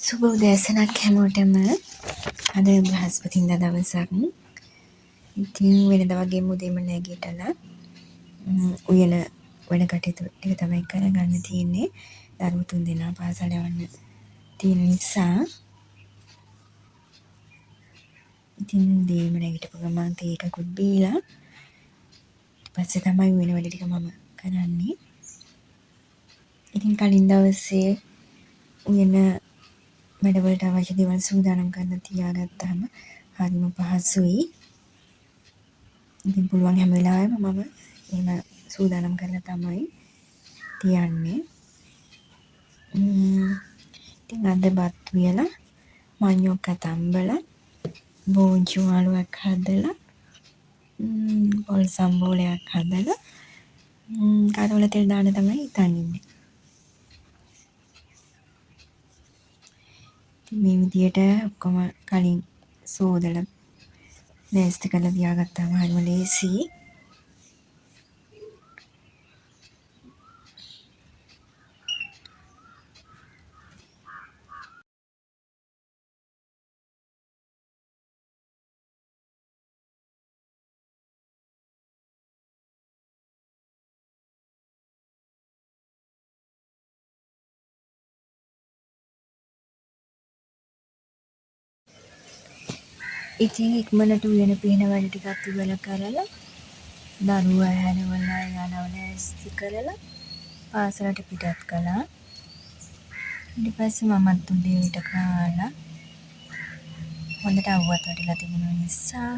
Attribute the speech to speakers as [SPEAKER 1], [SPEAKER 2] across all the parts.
[SPEAKER 1] සුබ උදෑසනක් හැමෝටම. අද බ්‍රහස්පතින්දා දවසක්. ඉතින් වෙනදා වගේම උදේම නැගිටලා උයන වැඩ කටයුතු ටික තමයි කරගන්න තියෙන්නේ. දරුවෝ තුන්දෙනා පාසල් යවන්න තියෙන නිසා. ඉතින් උදේම නැගිටපු ගමන් තේ එකකුත් බීලා ඊට පස්සේ තමයි උයන වැඩ ටික මම කරන්නේ. ඉතින් කලින් දවසේ උයන වැඩවලට අවශ්‍ය දේවල් සූදානම් කරලා තියාගත්තාම හරිම පහසුයි. ඉතින් පුළුවන් හැම වෙලාවෙම මම එහෙම සූදානම් කරලා තමයි තියන්නේ. ඉතින් අද බත් උයලා මඤ්ඤොක්කා තම්බලා බෝංචි මාළුවක් හදලා පොල් සම්බෝලයක් හදලා කරවල තෙල් දාන්න තමයි හිතන් ඉන්නේ. ඉතින් මේ විදියට ඔක්කොම කලින් සෝදලා ලෑස්ති කරලා තියාගත්තාම හරිම ලේසියි. ඉතින් ඉක්මනට උයන පිහන වැඩ ටිකත් ඉවර කරලා දරුවෝ ඇහැරවලා එයාලව ලෑස්ති කරලා පාසලට පිටත් කළා. ඊට පස්සේ මමත් උදේට කාලා හොඳට අවුවත් වැටිලා තිබුණ නිසා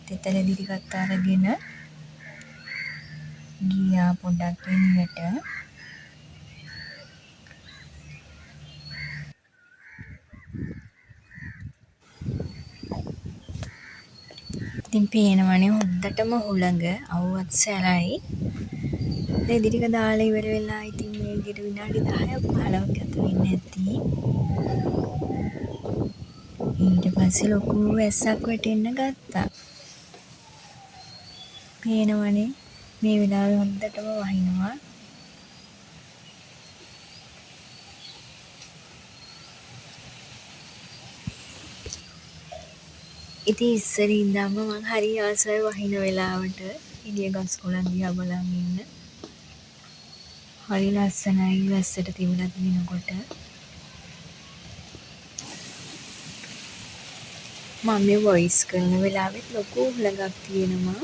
[SPEAKER 1] තෙත රෙදි ටිකත් අරගෙන ගියා පොඩ්ඩක් එළියට. ඉතින් පේනවනේ හොඳටම හුළඟ අවුවත් සැරයි. රෙදි ටික දාලා ඉවර වෙලා ඉතින් මේ විදිහට විනාඩි 10ක් 15ක් ගත වෙන්න ඇති. ඊට පස්සේ ලොකු වැස්සක් වැටෙන්න ගත්තා. පේනවනේ මේ වෙලාවේ හොඳටම වහිනවා. ඉතින් ඉස්සර ඉඳන්ම මං හරි ආසයි වහින වෙලාවට එළිය ගස් කොළන් දිහා බලන් ඉන්න. හරි ලස්සනයි වැස්සට තිබිලා තියෙනකොට. මම මේ වොයිස් කරන වෙලාවෙත් ලොකු හුළඟක් තියෙනවා.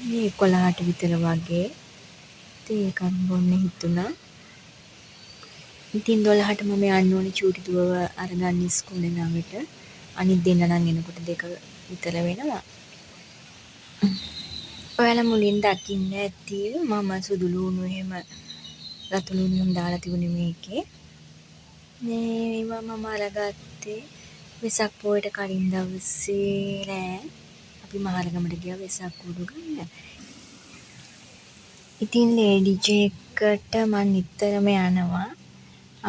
[SPEAKER 1] මේ 11ට විතර වගේ තේ එකක් බොන්න හිතුණා. ඉතින් 12ට මම යන්න ඕනේ චූටි දුවව අරගන්න ඉස්කෝලේ ළඟට. අනිත් දෙන්නා නම් එනකොට 2 විතර වෙනවා. ඔයාලා මුලින් දකින්න ඇති මම සුදු ලුණු එහෙම රතු ලුණු එහෙම දාලා තිබුණේ මේකේ. මේවා මම අරගත්තේ වෙසක් පොයට කලින් දවසේ රෑ අපි මහරගමට ගියා වෙසක් කුඩු ගන්න. ඉතින් ලේඩි ජේ එකට මං නිතරම යනවා.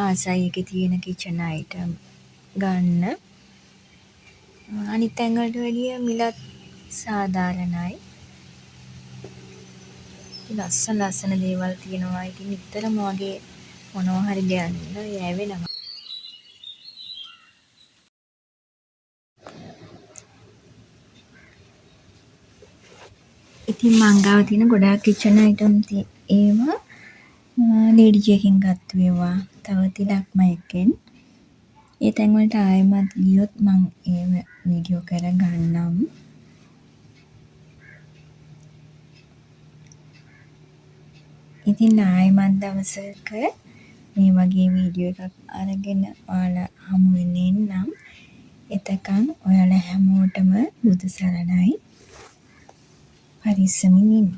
[SPEAKER 1] ආසයි එකේ තියෙන කිචන් අයිටම් ගන්න. අනිත් තැන් වලට වැඩිය මිලත් සාධාරණයි. ලස්සන ලස්සන දේවල් තියෙනවා. ඉතින් නිතරම වගේ මොනවා හරි ගන්න යැවෙනවා. ඉතින් මං ගාව තියෙන ගොඩාක් කිචන් අයිටම් ඒවා ලේඩි ජේ එකෙන් ගත්තු ඒවා. තව තිලක්ම එකෙන්. ඒ තැන් වලට ආයෙමත් ගියොත් මං ඒව වීඩියෝ කරගන්නම්. ඉතින් ආයෙමත් දවසක මේ වගේ වීඩියෝ එකක් අරගෙන ඔයාලා හමු වෙන්න එන්නම්. එතකන් ඔයාලා හැමෝටම බුදු සරණයි. පරිස්සමින් ඉන්න.